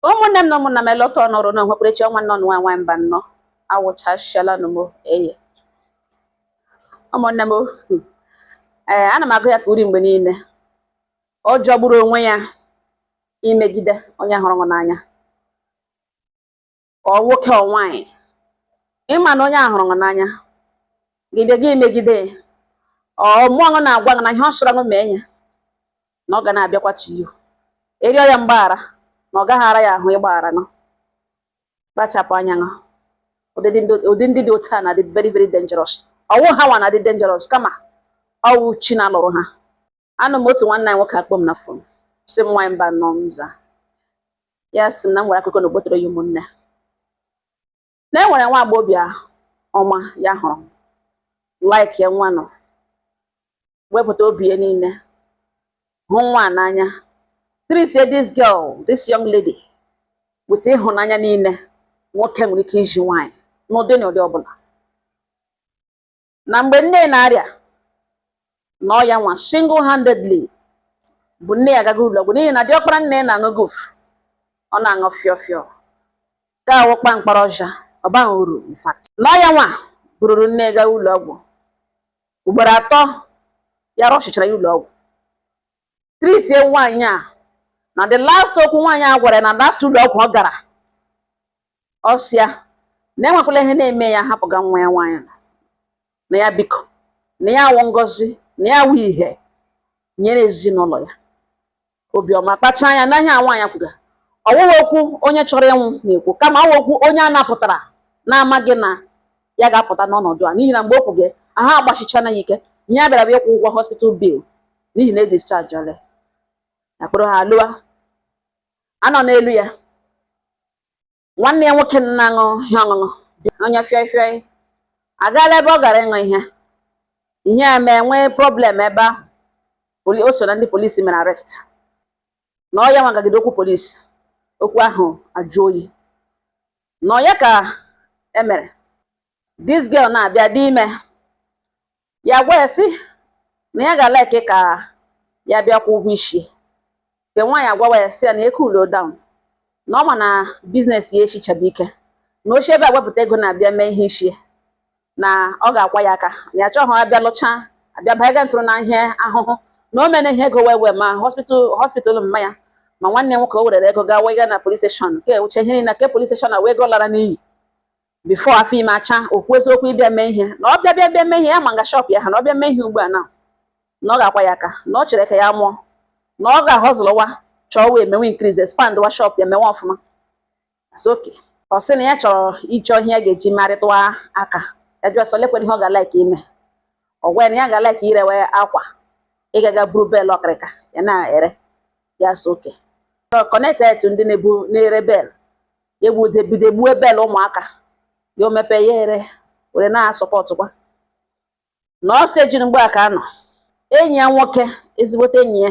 Ụmụnne m na ụmụnna m, elọta ọnọrụ na nhwekwerechi ọnwa nnọ nwa nwa mba nnọọ awụchasịala m eye. Ụmụnne m, ee, ana m agụ ya ka uri mgbe niile. Ọ jọgburu onwe ya imegide onye hụrụ m n'anya, ọ nwoke ọ nwaanyị. Ịma na onye a hụrụ m n'anya, gị bịa gị megide ọ, mmụọ na-agwa gị na ihe ọ sọrọ gị mee ya, na ọ ga na-abịakwa to you ịrịọ ya mgbaghara, na ọ gaghị ara ya ahụ ịgbaghara. Nọ kpachapụ anya ṅụ. Ụdị ndị dị otu a na-adị very very dangerous. Ọwụ ha nwa na-adị dangerous, kama ọwụ chi na-alụrụ ha. Anụ m otu nwanne anyị nwoke akpọ m na phone, sị m, "Nwaanyị mba nọ." M za ya, sị m na m nwere akụkọ na ogbotere ya ụmụnne, na e nwere nwa agbọghọbịa ọma ya hụrụ, like ya, nwa nọ wepụta obi ya niile, hụ nwa a n'anya, treat this girl, this young lady, with ịhụnanya niile nwoke nwere ike iji nwaanyị n'ụdị na ụdị ọbụla. Na mgbe nne na-arịa, na ọ ya nwa single handedly bụ nne ya agaghị ụlọ ọgwụ, n'ihi na diọkpara nne na-aṅụ guf, ọ na-aṅụ fịọ fịọ ka awụkpa mkpọrọ ọja, ọ baghị uru. In fact, na ọ ya nwa bururu nne gaa ụlọ ọgwụ ugboro 3. Ya rọchichara ya ụlọ ọgwụ, treatie nwaanyị a. Na the last okwu nwaanyị a gwara ya na last ụlọ ọgwụ ọ gara, ọ sị ya na enwekwala ihe na-eme ya hapụga nwa ya nwaanyị, na ya biko, na ya awụ ngọzi, na ya awụ ihe nyere ezinụlọ ya. Obiọma kpacha anya n'ahịa a nwaanyị kwuga, ọ wụghị okwu onye chọrọ ịnwụ na-ekwu, kama ọ wụ okwu onye a napụtara na-amaghị na ya ga-apụta n'ọnọdụ a. N'ihi na mgbe o kwuge ahụ agbachichana ya ike, ihe a bịara bụ ịkwụ ụgwọ hospital bill, n'ihi na e discharge ole ya kpọrọ ha alụwa anọ n'elu ya. Nwanne ya nwoke na-aṅụ ihe ọṅụṅụ, onye fịọ fịọ, agaala ebe ọ gara ịṅụ ihe. Ihe a mee nwee problem ebe ahụ. O so na ndị polisi mere arrest, na ọ ya nwagagide okwu polisi, okwu ahụ ajụ oyi. Na ọ ya ka emere this girl na-abịa dị ime. Ya gwa ya sị na ya ga-alike ka ya bịa kwụ ụgwọ isi nke nwaanyị. Agwawa ya sị ya na e cool down, na ọ ma na business ya echichabe ike, na oche ebe a wepụta ego na-abịa mee ihe isi, na ọ ga-akwa ya aka, na ya chọghị abịa lụcha abịa banye ntụrụ na ihe ahụhụ, na o mere ihe ego wee wee ma hospital hospital mma ya, ma nwanne ya nwoke o werere ego gaa wega na police station nke uche ihe niile nke police station na wee ego lara n'iyi before afọ ime acha. Okwu eziokwu ịbịa mee ihe, na ọ bịa bịa bịa mee ihe ya ma nga shop ya ha, na ọ bịa mee ihe ugbu a na ọ ga-akwa ya aka, na ọ chere ka ya mụọ, na ọ ga-ahọzụlụwa chọọ wee mewe increase, expand wa shop ya, mewe ọfụma. Sị okay. Ọ sị na ya chọrọ ịchọ ihe ya ga-eji marịtụwa aka. Ya jụọ sọ lekwere ihe ọ ga-alike ime. Ọ gwa ya na ya ga-alike irewe akwa, ịgaga buru bale ọkịrịka ya na-ere. Ya sị okay, connect ya to ndị na-ebu na-ere bale. Ya egbude bido egbue bale ụmụaka ya, o mepe ya ere were na-asọpọtụkwa. Na ọ stage mgbe a ka anọ, enyi ya nwoke, ezigbote enyi ya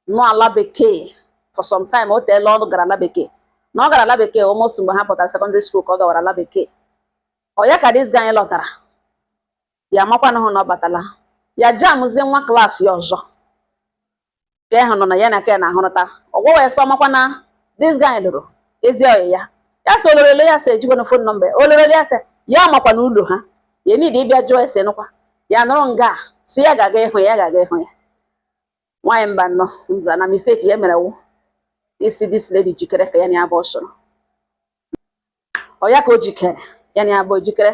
nọ ala bekee for some time. O teela ọnụ gara ala bekee, na ọ gara ala bekee almost mgbe ha pụtara secondary school ka ọ gawara ala bekee. Ọ ya ka this guy lọtara, ya amakwana hụ na ọ batala, ya jamzie nwa class ya ọzọ ka ịhụ nọ na ya na ka ya na-ahụrụta. Ọ gwawa ya sọ ọmakwa na this guy lụrụ ezi ọyị ya. Ya sị olorele, ya sị ejikwana phone number olorele. Ya sị ya makwa na ụlọ ha ya niile ịbịa jụọ ese nụkwa ya nụrụ nga a, si ya ga-aga ịhụ ya, ga-aga ịhụ ya. Nwaanyị mba nnọọ nza na mistake ya mere wụ isi this lady jikere ka ya na ya bụ soro. Ọ ya ka o jikere, ya na ya bụ jikere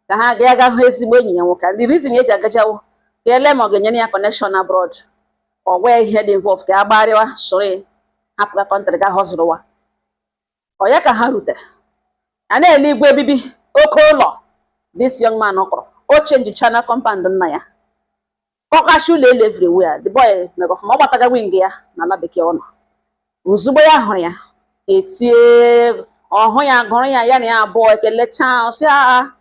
ka ha ga ga hụ ezigbo enyi ya nwoke. The reason eji agajawo ka ele ma ọ ga-enyere ya connection abroad. Ọ gwa ya ihe dị involve ka a gbarịwa soro ya hapụga country ga họzụrụwa. Ọ ya ka ha rutere, a na-ele igwe ebibi oke ụlọ this young man kọrọ. O change channel compound nna ya, kọkashi ụlọ elu everywhere. The boy mere ọfụma, ọ gbataga wing ya n'ala bekee. Ọ nọ ozugbo ya hụrụ ya, etie ọhụ ya, gụrụ ya, ya na ya abụọ ekelechaa. Ọsị agha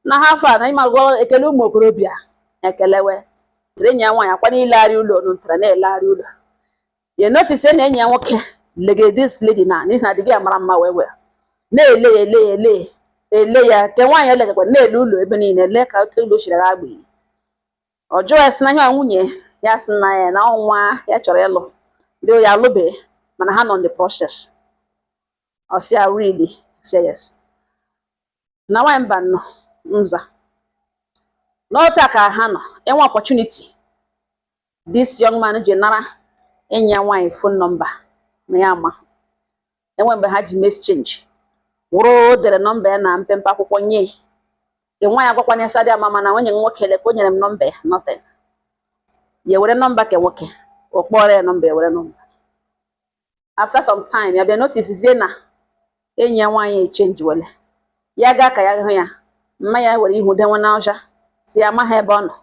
na ha afọ a na ịmagọ ekele ụmụ okorobịa ekelewe. Enyi ya nwaanyị akwa n'ilegharị ụlọ onu ntara na-elegharị ụlọ ya, notice na enyi ya nwoke legere this lady, na n'ihi na adịghị ya mara mma wee wee na-ele ya, ele ya, ele ya, ele ya nke nwaanyị elegakwa na-ele ụlọ ebe niile, lee ka ote ụlọ chiri agba. Ọ jụọ ya sị na ihe a nwunye ya, sị na ya na ọnwa ya chọrọ ịlụ ndị ya alụbeghị, mana ha nọ in the process. Ọ sị ya, "Really?" Say yes. Na nwaanyị mba nọ nza n'otu a ka ha nọ enwe opportunity. This young man ji nara enyi ya nwaanyị phone number na ya ama enwe mgbe ha ji mee exchange, wụrụ o dere nọmba ya na mpempe akwụkwọ nye nke nwaanyị. Agwakwana ya sị ama mana nwunye m nwoke lekwa o nyere m nọmba ya, nothing. Ya were nọmba ke nwoke, o kpọrọ ya nọmba ya, were nọmba. After some time, ya bịa notice zie na enyi ya nwaanyị echange wele. Ya gaa ka ya hụ ya, mma ya were ihu denwe na ọja, si ya amaghị ebe ọ nọ,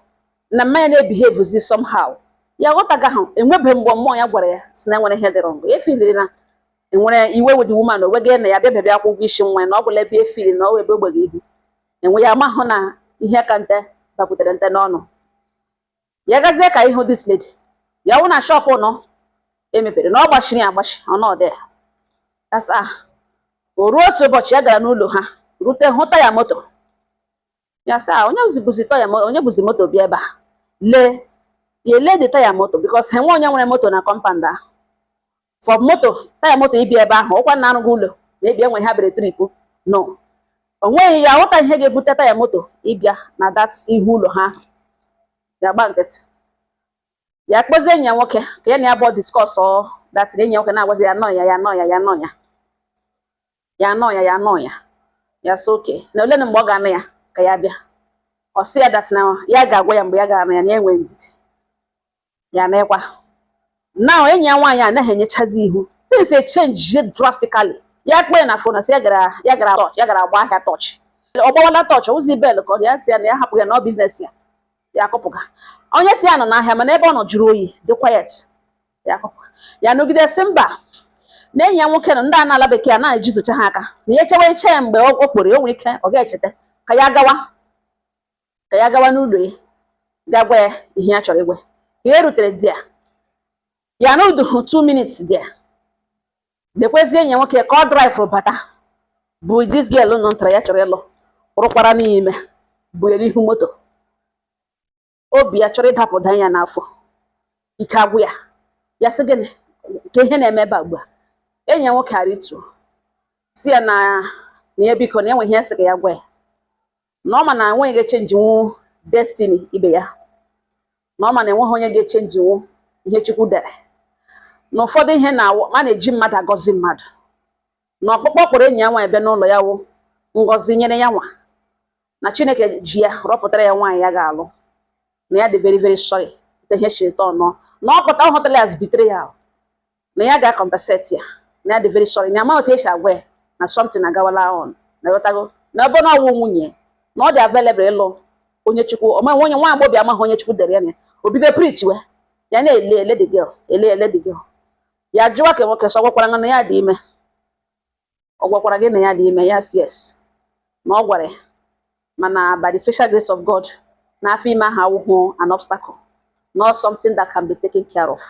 na mma ya na-ebehavezi somehow. Ya ghọtagaghị. Enwebeghị mgbe mmụọ ya gwara ya si na enwere ihe dị wrong. Ya feeliri na enwere iwe with the woman, o wege na ya bịa bịa akwụ ụgwọ isi nwa ya, na ọ gwụla ebe efili na ọ ebe ogbeghị ihu enwe. Ya amahụ na ihe ka nte bakwutere nte n'ọnụ. Ya gazie ka ịhụ this lady, ya wụ na shop nọ emepere na ọ gbachiri ya agbachi, ọ nọ dị ya. O ruo otu ụbọchị, ya gara n'ụlọ ha, rute hụta ya moto. Ya sị, "Ah, onye buzi taya, onye buzi moto bịa ebe a?" Lee ya, ele dị taya moto, because enwe onye nwere moto na compound ahụ. For moto, taya moto ịbịa ebe ahụ, ọkwa na arụghị ụlọ ma ebi enwe ha bere trip no, o nweghị. Ya aghọta ihe ga-ebute taya moto ịbịa na that ihu ụlọ ha. Ya gba nkịtị. Ya kpọzie enyi ya nwoke ka ya na ya bụ discuss that. Enyi ya nwoke na-agwazi ya nọ ya, ya nọ ya, ya nọ ya, ya nọ ya, ya nọ ya. Ya sị oke na ole na mgbe ọ ga-anụ ya ka ya bịa. Ọ sị ya that na ya ga-agwa ya mgbe ya ga-anụ ya, na ya enwe ndidi ya na-ekwa. Now enyi ya nwaanyị anaghị enyechazi ihu. Things change drastically. Ya kpee na phone, sị ya gara, ya gara touch, ya gara agba ahịa touch. Ọ gbawala touch ozi bell ka ọ dị. Ya sị ya na ya hapụ ya na ọ business ya. Ya akụpụga. Onye si ya nọ n'ahịa, mana ebe ọ nọ jụrụ oyi, dị quiet. Ya akụpụ ya, nọgide sị mba, na enyi ya nwoke nọ ndị a na-ala bekee a na-ejizocha ha aka, na ya echewe eche ya mgbe o kporo ya, o nwere ike ọ ga-echeta ka ya gawa n'ụlọ ya ga gwa ya ihe ya chọrọ ịgwa ya. Ka ya rutere di ya, ya n'uduhu 2 minutes dị ya, lekwezie enyi ya nwoke ka ọ drive bata, bụ this girl nọ ntara ya chọrọ ịlụ, rụkwara n'ime bụ ya n'ihu moto. Obi ya chọrọ ịdapụ daa ya n'afọ, ike agwụ ya. Ya sị, "Gịnị ka ihe na-eme ebe a ugbu a?" Enyi ya nwoke arịtuo, si ya na ya biko, na enweghị ihe sị ka ya gwa ya, na ọ ma na enweghị ga-echangenwu destiny ibe ya, na ọ ma na enweghị onye ga-echangenwu ihe Chukwu dere, na ụfọdụ ihe na a na-eji mmadụ agọzi mmadụ, na ọkpụkpọ kpọrọ enyi ya nwaanyị bịa n'ụlọ ya wụ ngọzi nyere ya nwa, na Chineke ji ya rọpụtara ya nwaanyị ya ga-alụ, na ya dị very very sorry ihe siri tọọ nọ na ọ pụta ọ hụtara ya as betrayal, na ya ga-compensate ya, na ya dị very sorry, na amaghị otu esi agwa ya na something agawala on, na ghọtago na ebe na ọwụ nwunye na ọ dị available ịlụ onye Chukwu ọma onye nwa agbọghọ amaghị onye Chukwu dere ya na ya. O bido preach we ya, na-ele ele the girl, ele ele the girl. Ya jụwa ka nwoke sọ, gwakwara gị na ya dị ime? Ọ gwakwara gị na ya dị ime? Ya sị yes, na ọ gwara ya, mana by the special grace of God, na afọ ime ahụ awụhụ an obstacle, not something that can be taken care of.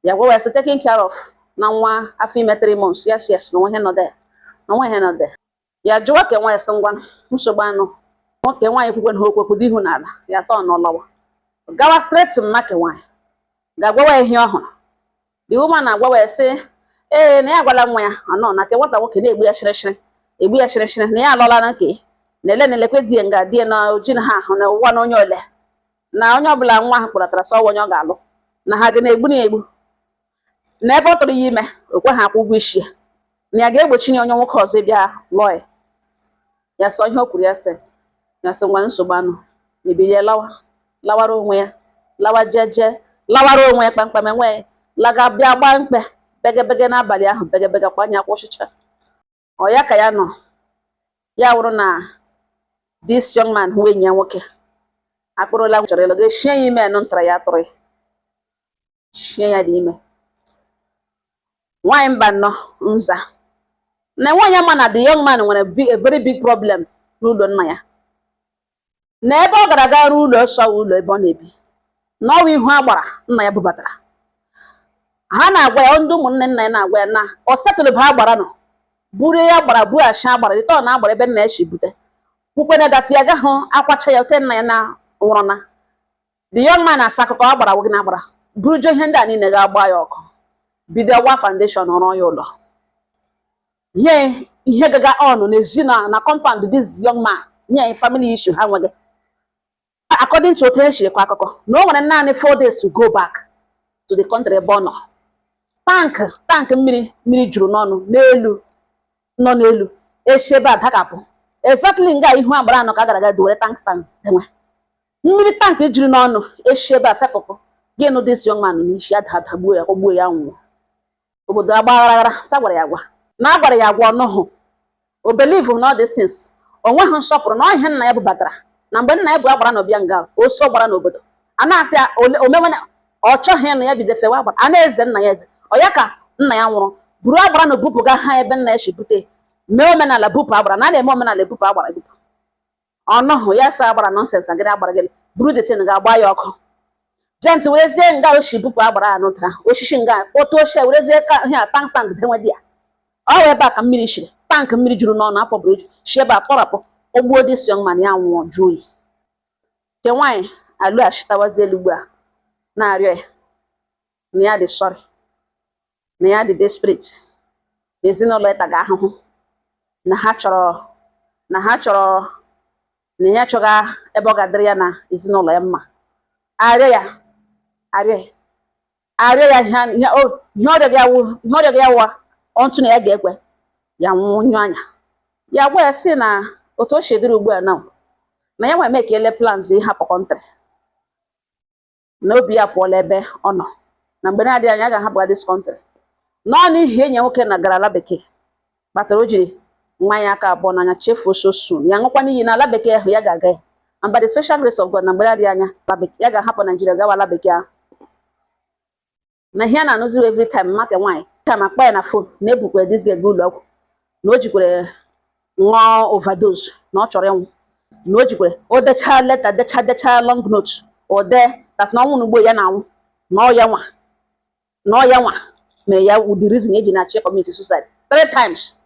Ya gwa ya sị, "Taken care of na nwa afọ ime 3 months?" Yes, na nwa ihe nọ there, na nwa ihe nọ there. Ya jụwa ka nwa ya sị, "Ngwa, nsogbu anụ." Nwoke nwaanyị kwukwe na okwu kwudo ihu n'ala. Ya tọọ n'ọlọwa gawa straight to mma ke nwaanyị, ga-agwawa ya ihe ọ hụrụ. The woman na-agwawa ya sị ee, na ya agwala nwa ya ọnọ na ke nwata nwoke na-egbu ya shịrịshịrị, egbu ya shịrịshịrị, na ya alọla na nke na ele na elekwe di ya nga di ya na oji na ha ahụ na ụwa na onye ole na onye ọbụla nwa ahụ kpọratara sọ ọwa onye ọ ga-alụ, na ha ga na-egbu na egbu, na ebe ọ tụrụ ya ime o kwe ha akwụ ụgwọ isi ya, na ya ga-egbochi ya onye nwoke ọzọ ịbịa lụọ ya. Ya sọ ihe o kwuru, ya sị, ya sị ngwa, nsogbu anụ. Ebilie lawa, lawara onwe ya, lawa jeje, lawara onwe ya kpamkpam. Enwe laga bịa gbaa mkpe begebege n'abalị ahụ, begebege kwa anya kwụsịcha. Ọ ya ka ya nọ ya wụrụ na this young man hụ enyi ya nwoke akpụrụla chọrọ ịlụ, ga-eshie ya ime nụ ntara ya tụrụ ya, shie ya dị ime. Nwaanyị mba nnọọ nza na nwaanyị ma na the young man nwere a very big problem n'ụlọ nna ya, na ebe ọ gara aga rụọ ụlọ ọsọ, ụlọ ebe ọ na-ebi, na ọwa ihu agbara nna ya bubatara ha na-agwa ya, ndị ụmụnne nna ya na-agwa ya na ọ setụlụ bụ agbara nọ buru ya gbara bughachi agbara rịta na agbara ebe nna ya si bute kwukwene that ya agaghị akwacha ya ote nna ya na nwụrụ, na the young man asa akụkọ agbara wụ gị na agbara burujo ihe ndị a niile ga-agba ya ọkụ, bido gwa foundation rụọ ya ụlọ. Ihe ihe gaga on n'ezi na compound this young man, nye family issue ha nweghị. According to otu esi ekọ akụkọ, na o nwere naanị 4 days to go back to the country ebe ọ nọ. Tank mmiri juru n'ọnụ n'elu, nọ n'elu esi ebe a dakapụ exactly nga ihu agbara anọ ka a gara aga duwere tank stand enwe mmiri. Tank juru n'ọnụ esi ebe a fepụpụ gị nụ this young man n'isi, ada adagbuo ya, kpọgbuo ya, nwụọ. Obodo agbaghara. Sa gwara ya agwa na a gwara ya agwa, ọnụhụ o believe na all these things. O nweghị nsọpụrụ na ọ ihe nna ya bubatara na mgbe nna ya bụ agbara na ọbịa nga oso gbara n'obodo a na-asị ya omewe ọ chọghị ịnụ ya, bido fewe agbara a na-eze nna ya eze. Ọ ya ka nna ya nwụrụ buru agbara na bupụga ha ebe nna ya si bute mee omenala, bupụ agbara na a na-eme omenala, ebupụ agbara ebupụ. Ọnụhụ ya sa agbara nonsense agịrị agbara gịnị, buru the thing ga-agba ya ọkụ gent, werezie nga o si bupụ agbara a nụtara osisi nga otu ochie, werezie ka ihe a tank stand denwe di ya. Ọ wụ ebe a ka mmiri shiri, tank mmiri juru n'ọnụ apọbụrụ eju shi ebe a tọrapụ, ogbuo this young man, ya nwụọ, jụọ oyi. Nke nwaanyị alụghachitawazi elu ugbu a na-arịọ ya na ya dị sorry, na ya dị desperate, na ezinụlọ ịtaga ahụhụ, na ha chọrọ, na ha chọrọ, na ya achọghị ebe ọ ga-adịrị ya na ezinụlọ ya mma. Arịọ ya, arịọ ya, arịọ ya ihe ọrịa gị awụ, ihe ọrịa gị awụ ọntụ na ya ga-ekwe ya nwụnyụ anya ya. Gwa ya sị na otu o si dịrị ugbu a na ya nwere mekele plans ịhapụ country, na obi ya pụọla ebe ọ nọ, na mgbe na-adịghị anya a ga-ahapụ this country. Nọọ n'ihi enyi ya nwoke na gara ala bekee kpatara o jiri nwa ya aka abụọ n'anya chefuo so soon. Ya ṅụkwa n'iyi na ala bekee ahụ ya ga-aga ya, and by the special grace of God, na mgbe na-adịghị anya ala bekee ya ga-ahapụ Naijiria gawa ala bekee ahụ. Na ihe a na-anụzi every time maka nwaanyị ka ma akpa ya na phone na ebukwa this girl ụlọ ọgwụ, na o jikwere ṅụọ overdose, na ọ chọrọ ịnwụ, na o jikwere o dechaa letter, dechaa long note o dee that na ọnwụ n'ugbo ya na-anwụ, na ọ ya nwa, na ọ ya nwa mere ya the reason eji na-achọ commit suicide three times,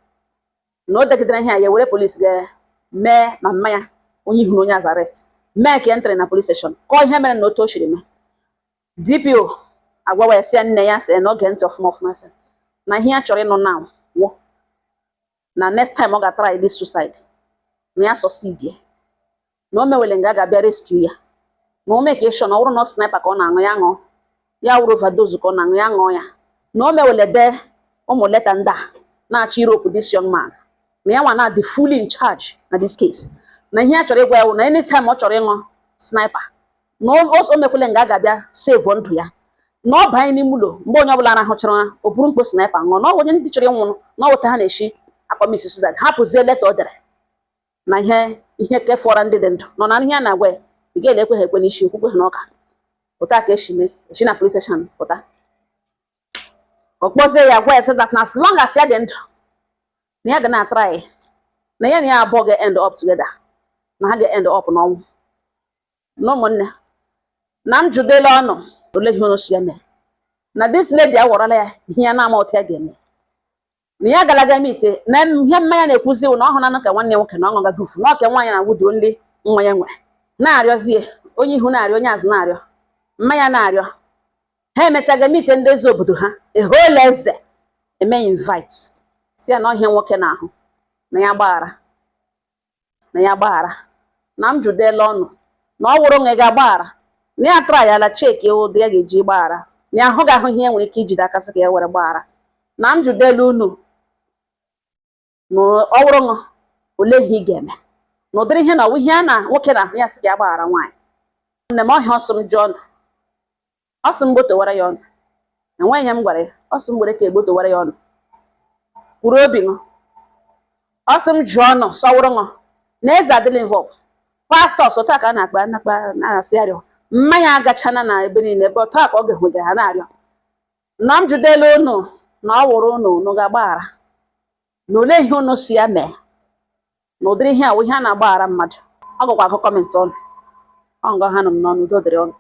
na o degidere ihe a ya were police ga mee ma mma ya onye ihu na onye az arrest mee ka entry na police station kọọ ihe mere na otu o siri mee. DPO agwawa ya sị ya nne ya sị na oge ntị ọfụma ọfụma, sị na ihe ya chọrọ ịnụ now wụ na next time ọ ga-try this suicide na ya succeed ya, na o mewele nga a ga-abịa rescue ya, na o mee ka ịshọ na ọ bụrụ na ọ sniper ka ọ na-aṅụ ya ṅụọ ya, wụrụ overdose ka ọ na-aṅụ ya ṅụọ ya, na o mewele dee ụmụ letter ndị a na-achọ iropu this young man, na ya nwa na dị fully in charge na this case, na ihe ya chọrọ ịgwa ya wụ na anytime ọ chọrọ ịṅụ sniper na o mekwele nga a ga-abịa save ndụ ya, na ọ banye n'ime ụlọ mgbe onye ọbụla rahụchara ụra, o buru mkpo sniper ṅụọ, na ọ bụ onye ndị chọrọ ịnwụrụ na ọ wụta ha na-eshi a-commit suicide, hapụzie letter o dere na ihe kefọrọ ndị dị ndụ nọ na ihe a na-agwa ya. Ị ga ekwe ha ekwe n'isi okwukwe ha n'ọka pụta ka esi mee esi na police station pụta. Ọ kpọzie ya gwa ya sị that na as long as ya dị ndụ na ya ga na-atry na ya na ya abụọ ga-end up together, na ha ga-end up n'ọnwụ. Na ụmụnne na m jụdela ọnụ ole ihe unu si eme na this lady awọrọla ya ihe ya na-ama otu ya ga-eme, na ya galaga meet na ihe mmanya na-ekwuzi na ọ hụnanụ ka nwanne ya nwoke na ọ ṅụga gufu na ọka nwaanyị na-agwụ dị only nwa ya nwere na-arịọzie onye ihu na-arịọ onye azụ na-arịọ mmanya na-arịọ ha. Emechaga meet ndị eze obodo ha ehola eze eme invite, si ya na ọhịa nwoke na-ahụ na ya gbaghara, na ya gbaghara, na m jụdela ọnụ na ọ wụrụ na ị ga-agbaghara, na ya tara ya ala cheki ụdị ya ga-eji gbaghara, na ya ahụghị ahụ ihe nwere ike ijide aka sị ka ya were gbaghara. Na m jụdela unu na ọ wụrụ ṅụ olee ihe ị ga-eme na ụdịrị ihe na ọwụ ihe a na nwoke na ahụ ya sị ka ya gbaghara nwaanyị. Nne m ọhịa ọsọ m jụọ ọnụ, ọ sị m gbotowara ya ọnụ, enweghị ihe m gwara ya, ọ sị m were ka egbotowara ya ọnụ kwuru obi ṅụ. Ọ sị m jụọ ọnụ sọwụrụ ṅụ na eze adịla involved, pastors otu a ka a na-akpa nakpa na-asị arịọ mmanya agachana na ebe niile ebe otu a ka ọ ga-ehụga ha na-arịọ. Na m jụdela unu na ọ wụrụ unu, unu ga-agbaghara, na olee ihe unu si ya mee na ụdịrị ihe a wụ ihe a na-agbaghara mmadụ. Ọ gụkwa akụ comment ọnụ ọ ngọ ha nọ m n'ọnụ. Udo dịrị ọnụ.